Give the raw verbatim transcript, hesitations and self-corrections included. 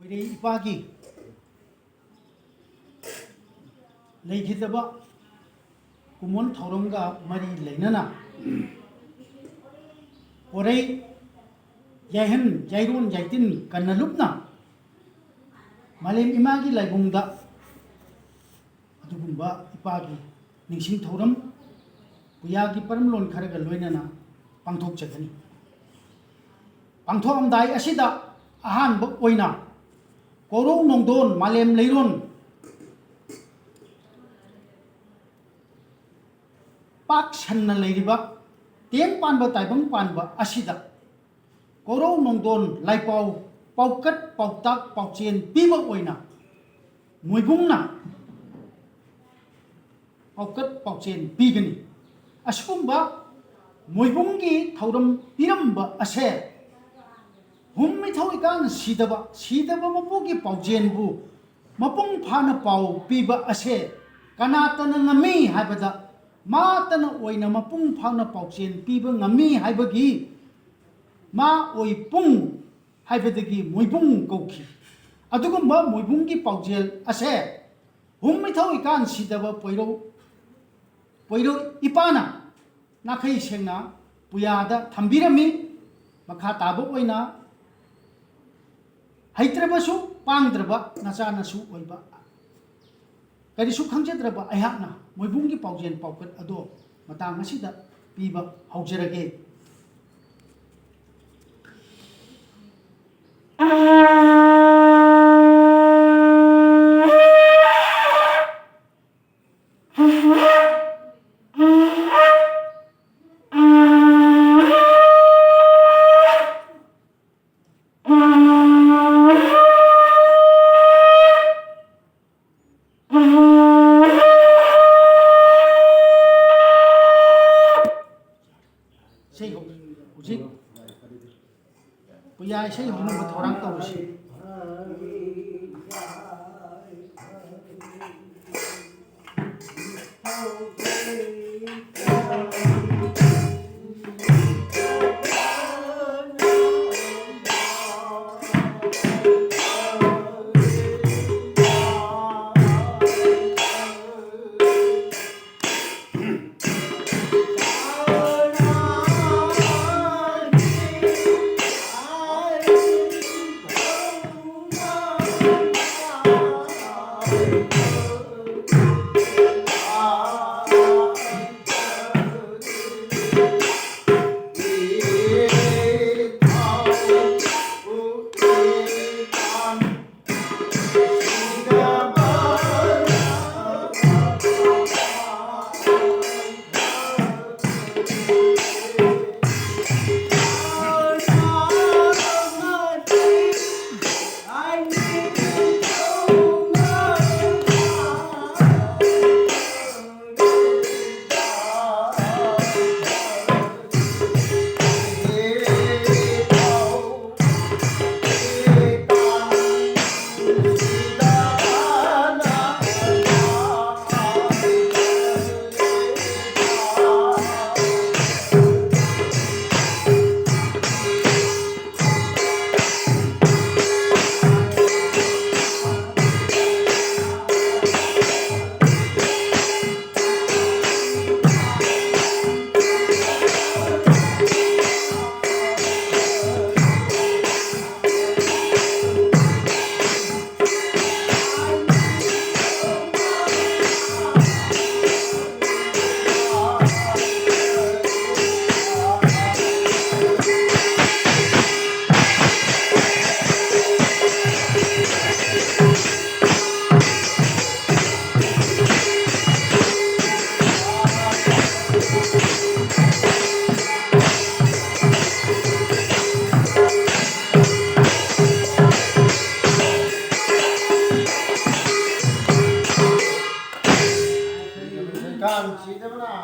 ꯏꯔꯩ ꯏꯄꯥꯒꯤ ꯂꯩꯈꯤꯗꯕ ꯀꯨꯝꯑꯣꯟ ꯊꯧꯔꯝꯒ ꯃꯔꯤ ꯂꯩꯅꯅ ꯄꯣꯔꯩ ꯌꯥꯏꯍꯟ ꯌꯥꯏꯔꯣꯟ ꯌꯥꯏꯇꯤꯟ ꯀꯟꯅ ꯂꯨꯞꯅ ꯃꯥꯂꯦꯝ ꯏꯃꯥꯒꯤ ꯂꯥꯏꯕꯨꯡꯗ ꯑꯗꯨꯒꯨꯝꯕ ꯏꯄꯥꯒꯤ ꯅꯤꯡꯁꯤꯡ ꯊꯧꯔꯝ ꯄꯨꯌꯥꯒꯤ ꯄꯔꯝꯂꯣꯟ ꯈꯔꯒ ꯂꯣꯏꯅꯅ ꯄꯥꯡꯊꯣꯛꯆꯒꯅꯤ꯫ ꯄꯥꯡꯊꯣꯛꯑꯝꯗꯥꯏ ꯑꯁꯤꯗ ꯑꯍꯥꯟꯕ ꯑꯣꯏꯅ ꯀꯣꯔꯧ ꯅꯣꯡꯗꯣꯟ ꯃꯥꯂꯦꯝ ꯂꯩꯔꯣꯟ ꯄꯥꯛ ꯁꯟꯅ ꯂꯩꯔꯤꯕ ꯇꯦꯡ ꯄꯥꯟꯕ ꯇꯥꯏꯕꯪ ꯄꯥꯟꯕ ꯑꯁꯤꯗ ꯀꯣꯔꯧ ꯅꯣꯡꯗꯣꯟ ꯂꯥꯏꯄꯥꯎ ꯄꯥꯎꯀꯠ ꯄꯥꯎꯇꯥꯛ ꯄꯥꯎꯆꯦꯟ ꯄꯤꯕ ꯑꯣꯏꯅ ꯃꯣꯏꯕꯨꯡꯅ ꯄꯥꯎꯀꯠ ꯄꯥꯎꯆꯦꯟ ꯄꯤꯒꯅꯤ꯫ ꯑꯁꯤꯒꯨꯝꯕ ꯃꯣꯏꯕꯨꯡꯒꯤ ꯊꯧꯔꯝ ꯄꯤꯔꯝꯕ ꯑꯁꯦ ꯍꯨꯝ ꯃꯤꯊꯧ ꯏꯀꯥꯟ ꯁꯤꯗꯕ, ꯁꯤꯗꯕ ꯃꯄꯨꯒꯤ ꯄꯥꯎꯖꯦꯟꯕꯨ ꯃꯄꯨꯡ ꯐꯥꯅ ꯄꯥꯎ ꯄꯤꯕ ꯑꯁꯦ ꯀꯅꯥꯇꯅ ꯉꯝꯃꯤ ꯍꯥꯏꯕꯗ, ꯃꯥꯇꯅ ꯑꯣꯏꯅ ꯃꯄꯨꯡ ꯐꯥꯅ ꯄꯥꯎꯆꯦꯟ ꯄꯤꯕ ꯉꯝꯃꯤ ꯍꯥꯏꯕꯒꯤ ꯃꯥ ꯑꯣꯏ ꯄꯨꯡ ꯍꯥꯏꯕꯗꯒꯤ ꯃꯣꯏꯕꯨꯡ ꯀꯧꯈꯤ꯫ ꯑꯗꯨꯒꯨꯝꯕ ꯃꯣꯏꯕꯨꯡꯒꯤ ꯄꯥꯎꯖꯦꯜ ꯑꯁꯦ ꯍꯨꯝ ꯃꯤꯊꯧ ꯏꯀꯥꯟ ꯁꯤꯗꯕ ꯄꯣꯏꯔꯧ, ꯄꯣꯏꯔꯧ ꯏꯄꯥꯅ ꯅꯥꯈꯩ ꯁꯦꯡꯅ ꯄꯨꯌꯥꯗ ꯊꯝꯕꯤꯔꯝꯃꯤ꯫ ꯃꯈꯥ ꯇꯥꯕ ꯑꯣꯏꯅ ꯍꯩꯇ꯭ꯔꯕꯁꯨ ꯄꯥꯡꯗ꯭ꯔꯕ ꯅꯆꯥꯅꯁꯨ ꯑꯣꯏꯕ ꯀꯔꯤꯁꯨ ꯈꯪꯖꯗ꯭ꯔꯕ ꯑꯩꯍꯥꯛꯅ ꯃꯣꯏꯕꯨꯡꯒꯤ ꯄꯥꯎꯖꯦꯜ ꯄꯥꯎꯀꯠ ꯑꯗꯣ ꯃꯇꯥꯡ ꯑꯁꯤꯗ ꯄꯤꯕ ꯍꯧꯖꯔꯒꯦ꯫ ꯏꯁꯩ ꯍꯧ-, ꯍꯧꯖꯤꯛ ꯄꯨꯌꯥ ꯏꯁꯩ ꯍꯧꯅꯕ ꯊꯧꯔꯥꯡ ꯇꯧꯔꯁꯤ꯫